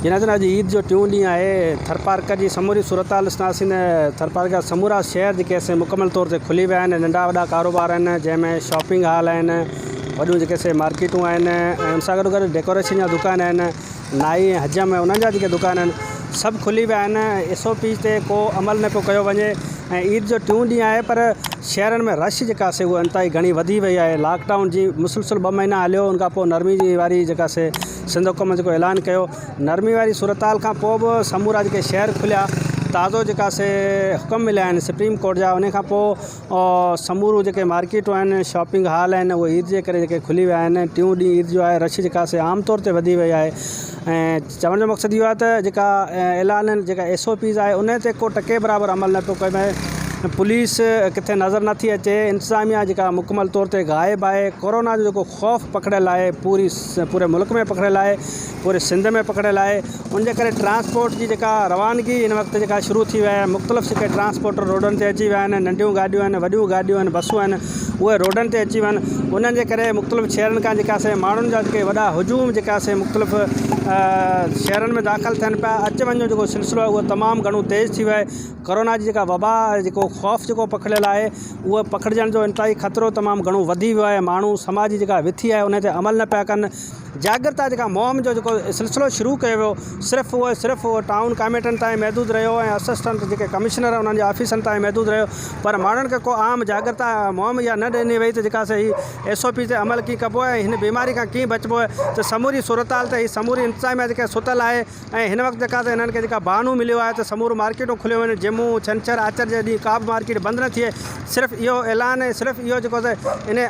جي ناظرين اڄ عيد جو ٽيون ڏينهن آهي ٿرپارڪر جي سموري صورتحال ڏسنداسين ته ٿرپارڪر جا سمورا شهر جيڪي سي مڪمل طور تي کلي ويا آهن ننڍا وڏا ڪاروبار آهن جنهن ۾ شاپنگ هال آهن وڏيون جيڪي سي مارڪيٽون آهن ۽ ان سان گڏو گڏ ڊيڪوريشن جا دڪان آهن نائي ۽ حجم انهن جا جيڪي دڪان آهن سڀ کلي ويا آهن ايس او پي تي ڪو عمل نه پيو ڪيو وڃي ۽ عيد جو ٽيون ڏينهن آهي پر شهرن ۾ رش جيڪا سي اها انتهائي گهڻي وڌي وئي آهي لاڪ ڊائون جي مسلسل ٻه مهينا هليو ان کان پوء نرمي جي واري جيڪا سي سنڌ حڪومت جيڪو اعلان ڪيو نرمي واري صورتحال کان پوء به سمورا جيڪي شهر کليا تازو جيڪا سي حڪم مليا آهن سپريم ڪورٽ جا ان کان پوء سمورو جيڪي مارڪيٽون آهن شاپنگ هال آهن اهي عيد جي ڪري جيڪي کلي ويا آهن ٽيون ڏينهن عيد جو آهي رش جيڪا سي عام طور تي وڌي وئي آهي ۽ چوڻ جو مقصد اهو آهي ته جيڪا اعلان جيڪا ايس او پيز آهي ان تي ڪو ٽڪي برابر عمل نه پيو ڪيو وڃي پوليس ڪٿي نظر نٿي اچي انتظاميا جيڪا مڪمل طور تي غائب آهي ڪورونا جو جيڪو خوف پکڙيل آهي پوري پوري ملڪ ۾ پکڙيل آهي پوري سنڌ ۾ پکڙيل آهي ان جي ڪري ٽرانسپورٽ جي جيڪا روانگي هن وقت جيڪا شروع ٿي وئي آهي مختلف جيڪي ٽرانسپورٽر روڊن تي اچي ويا آهن ننڍيون گاڏيون آهن وڏيون گاڏيون آهن بسون آهن اهي روڊن تي اچي ويا آهن انهن جي ڪري مختلف شهرن کان جيڪا سي ماڻهن جا جيڪي وڏا هجوم جيڪا سي مختلف شهرن ۾ داخل ٿين پيا اچ وڃ جو جيڪو سلسلو آهي اهو تمام گهڻو تيز ٿي ويو آهي ڪورونا جي جيڪا وبا جيڪو خوف جيڪو پکڙيل آهي اهو پکڙجڻ جو انتهائي خطرو تمام گهڻو وڌي ويو آهي ماڻهو سماجي جيڪا وٿي آهي ان تي عمل نه پيا ڪن جاڳرتا جيڪا مهم جو جيڪو سلسلو شروع ڪيو ويو صرف اهو صرف اهو ٽائون ڪاميٽن تائين محدود رهيو ۽ اسسٽنٽ جيڪي ڪمشنر انهن جي آفيسن تائين محدود رهيو پر ماڻهن کي ڪو عام جاڳرتا مهم اها نه ڏني وئي ته جيڪا سي هي ايس او پي تي عمل ڪيئن ڪبو آهي ۽ هن بيماري کان ڪيئن بچبو آهي ته سموري صورتحال ته هي سموري انتظاميا جيڪا ستل آهي ۽ هن وقت جيڪا ته هنن کي جيڪا بهانو مليو آهي ته سمورو مارڪيٽون کليو وڃن جمعو ڇنڇر آچر جي ڏينهن ڪا به مارڪيٽ بند نه ٿئي صرف اهو اعلان ۽ صرف اهو جيڪو ته ان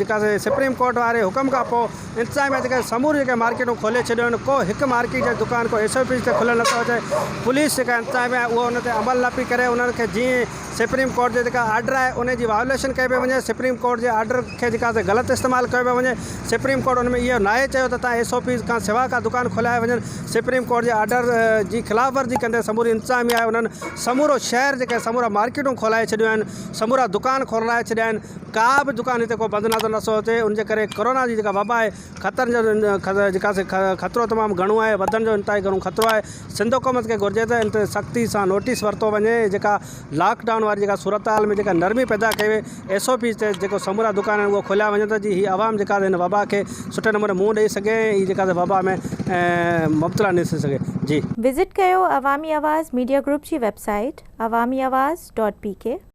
جيڪا سي سپريم ڪورٽ واري حڪم کان پوء انتظاميا جيڪا سموريون جيڪا مارڪيٽون کولي ڇڏيون آهن ڪو هڪ مارڪيٽ جا دڪان ڪو ايس او پي تي کليل نٿو اچي پوليس جيڪا انتظاميا اهو ان تي عمل نه پئي ڪري انهن کي جيئن سپريم ڪورٽ جو جيڪا آرڊر آهي ان جي وايوليشن ڪئي پئي وڃي سپريم ڪورٽ جي آرڊر کي جيڪا سي غلط استعمال ڪيو پيو وڃي سپريم ڪورٽ ان ۾ اهو ناهي چيو ته تان ايس او پيز کان سوا ڪا دڪان کولائي وڃن سپريم ڪورٽ جي آرڊر جي خلاف ورزي ڪندي سموري انتظاميا آهي انهن سمورو شهر جيڪي سمورا مارڪيٽون کولائي ڇڏيون آهن سمورا دڪان کولرائي ڇڏيا آهن ڪا به دڪان هتي ڪو بند نظر نٿو اچي ان جي ڪري ڪورونا جي جيڪا وبا آهي خطرن جو جيڪا سي خطرو تمام گهڻو آهي وڌڻ جو انتهائي گهڻو خطرو آهي سنڌ حڪومت کي گهرجي ته ان تي سختي سان نوٽيس ورتو وڃي جيڪا لاڪ ڊائون واري جيڪا صورتحال ۾ جيڪا نرمي پيدا ڪئي وئي ايس او پيز تي جيڪو سمورا دڪان آهن اهي کوليا وڃن ته جي هي عوام جيڪا هن وبا کي سٺي نموني منهن ڏئي سگهي ۽ هي جيڪا وبا ۾ مبتلا نه ٿي سگهي جي. وزٽ ڪيو عوامي آواز ميڊيا گروپ جي web site Awami Awaz dot P K.